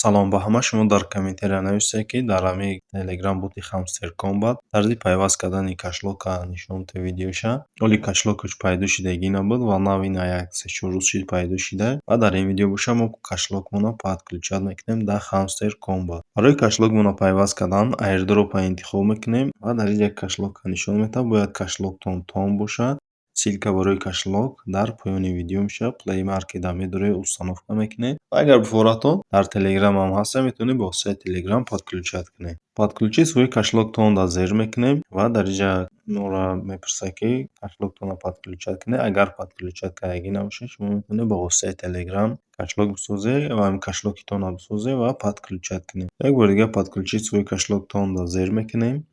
Салом ба ҳама. Шумо дар комментария нависед, ки дар ҳамин Telegram боти Hamster Kombat тарзи пайваст кардани кошелёка нишон те видеоша. Оли кошелёкаш пайдо шидагӣ набуд ва нав ина як 3-4 рӯз шид, пайдо шида, ва дар ин видео боша, мо кошелёкмонро подключать мекунем дар Hamster Kombat. Барои кошелёкмонро пайваст кардан airdrop интихоб мекунем ва дар инҷа кошелёка нишон медиҳад. Бояд кошелёктон TON бошад. Ссылка барои кошелёк дар поёни видео мешавад. Play Market медоред, установка мекунед ва агар бифоратон, дар Telegram ҳам ҳаста, метавонед бо воситаи Telegram подключать кунед. Подключить свой кошелёк TON зер мекунем ва дар инҷа моро мепурсад, ки кошелёктонро подключать кунед. Агар подключать кардагӣ набошед, шумо метавонед бо воситаи Telegram кошелёк бисозед ва ҳамин кошелёкитонро бисозед ва подключать кунед. Як бори дигар подключить свой кошелёк TON зер мекунем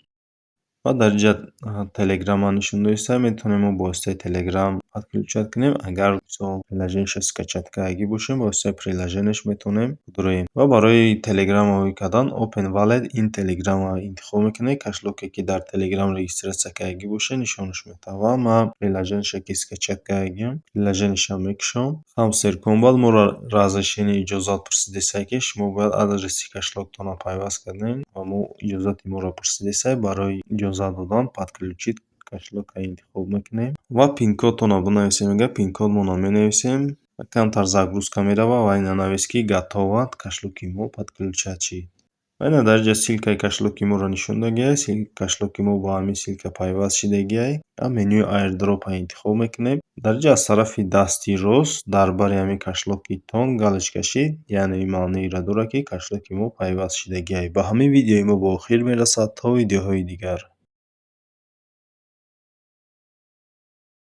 ва дар инҷа Телеграмма нишон доиста, метавонем мо бо воситаи Телеграм подключать кунем. Агар, мисол, приложениеша скачать кардагӣ бошем, бо воситаи приложениеш метавонем дуроем. Ва барои Телеграм ворид кардан Open Wallet in Telegram интихоб мекунед. Кошелёке, ки дар Телеграм регистрация кардагӣ бошед, нишонаш медиҳад ва ман приложениеша, ки скачать кардагиам, приложениеша мекушам. Hamster Kombat моро разрешение, иҷозат пурсидеста, ки шумо бояд адреси кошелёктонро пайваст кардем, ва мо иҷозати моро пурсидеста. Барои иҷозат додан подключить кошелёкро интихоб мекунем ва пин-кодтонро бинависем, мегӯяд. Пин-кодмонро менависем, камтар загрузка меравад ва ина навист, ки готово, кошелёки мо подключать шид. Ва ина дар инҷа ссылкаи кошелёки моро нишон додагиай. Кошелёки мо бо ҳамин ссылка пайваст шидагиай ва менюи airdrop интихоб мекунем. Дар инҷа аз тарафи дасти рост дар бари ҳамин кошелёки TON галочка шид, яъне ин маъноеро дорад, ки кошелёки мо пайваст шидагиай. Ба ҳамин видеои мо ба охир мерасад. То видеоҳои дигар.